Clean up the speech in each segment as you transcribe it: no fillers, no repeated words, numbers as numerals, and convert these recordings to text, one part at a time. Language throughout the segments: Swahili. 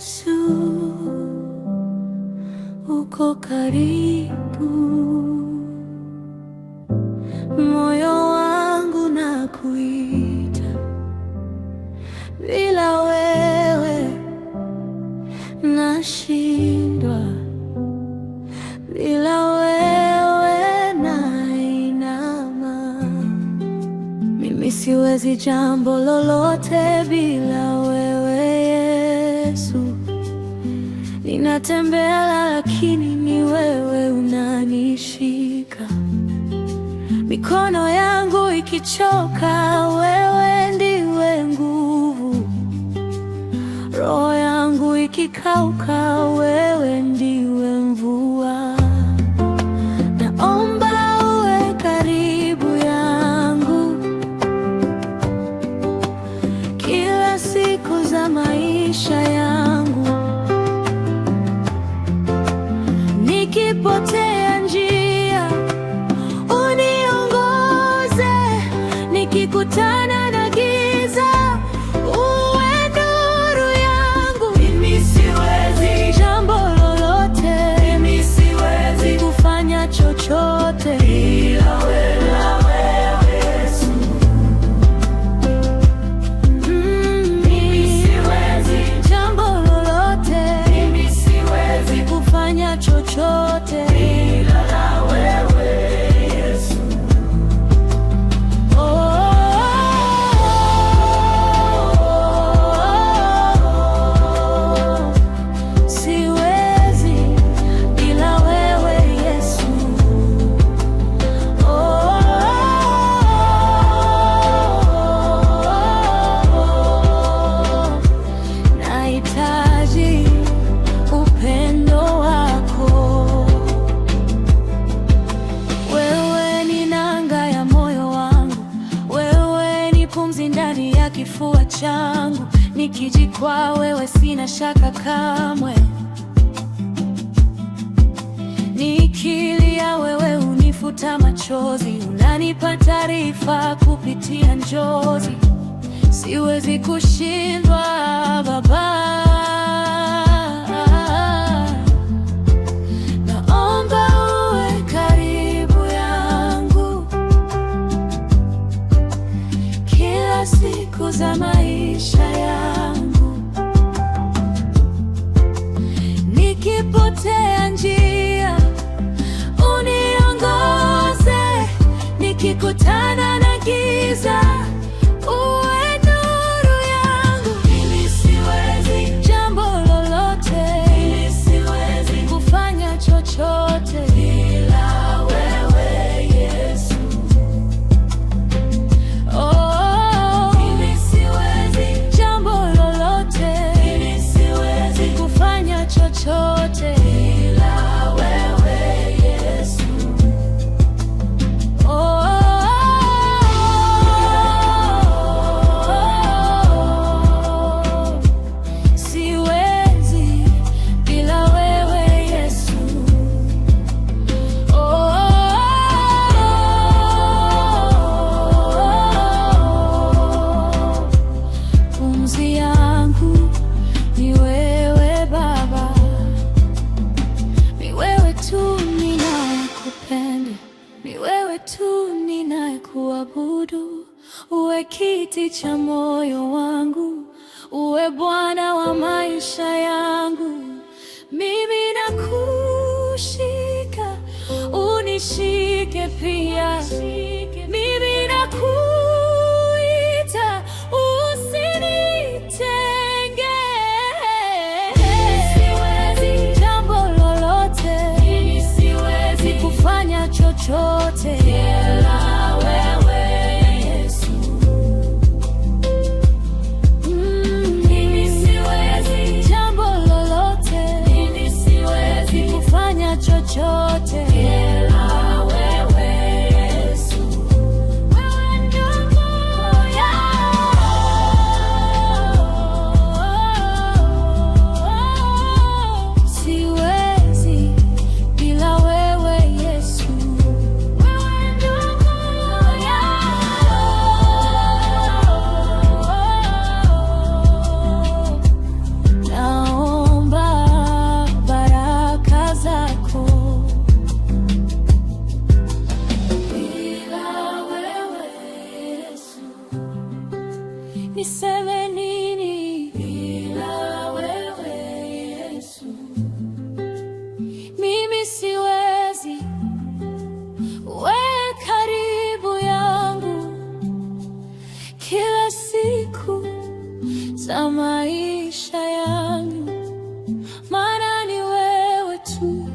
Yesu, uko karibu, moyo wangu nakuita, bila wewe nashindwa, bila wewe nainama. Mimi siwezi jambo lolote bila wewe Yesu. Ninatembea lakini ni wewe unanishika. Mikono yangu ikichoka, wewe ndiwe nguvu. Roho yangu ikikauka, wewe ndiwe mvua. Naomba uwe karibu yangu kila siku za maisha yangu. Nikipotea njia, uniongoze. Nikikutana na giza, uwe nuru yangu. Mimi siwezi, Jambo lolote, mimi siwezi kufanya chochote bila wewe Yesu. Mimi siwezi, Jambo lolote, mimi siwezi kufanya chochote bila wewe Yesu. Oh, siwezi bila wewe Yesu. Oh, nahitaji upendo wako. Wewe ni nanga ya moyo wangu, wewe ni pumzi ndani ya kifua changu. Nikijikwaa wewe sina shaka kamwe. Nikilia wewe hunifuta machozi, unanipa taarifa kupitia njozi. Siwezi kushindwa Baba. Naomba uwe karibu yangu kila siku za maisha yangu. Nikipotea njia, uniongoze. Nikikutana na giza, uwe nuru yangu. Mimi siwezi, Jambo lolote, mimi siwezi kufanya chochote bila wewe Yesu. Oh, Mimi siwezi, jambo lolote, mimi siwezi kufanya chochote bila wewe Yesu. Oh, siwezi bila wewe Yesu. Oh, pumzi yangu ni wewe Baba, ni wewe tu ninayekupenda, ni wewe tu ninayekuabudu. Uwe kiti cha moyo wangu, uwe Bwana wa maisha yangu. Mimi nakushika, unishike pia. Mimi nakuita, usinitenge. Siwezi, Jambo lolote, mimi siwezi kufanya chochote bila wewe Yesu. Mimi siwezi, Jambo lolote, mimi siwezi kufanya chochote bila wewe Yesu. Wewe ndio nguvu yangu. Siwezi bila wewe Yesu. Wewe Niseme nini Bila wewe Yesu? Mimi siwezi. We karibu yangu kila siku za maisha yangu, maana ni wewe tu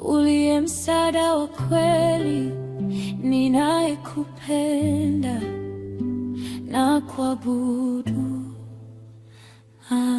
uliye msaada wa kweli, ninayekupenda na kuabudu. Amen.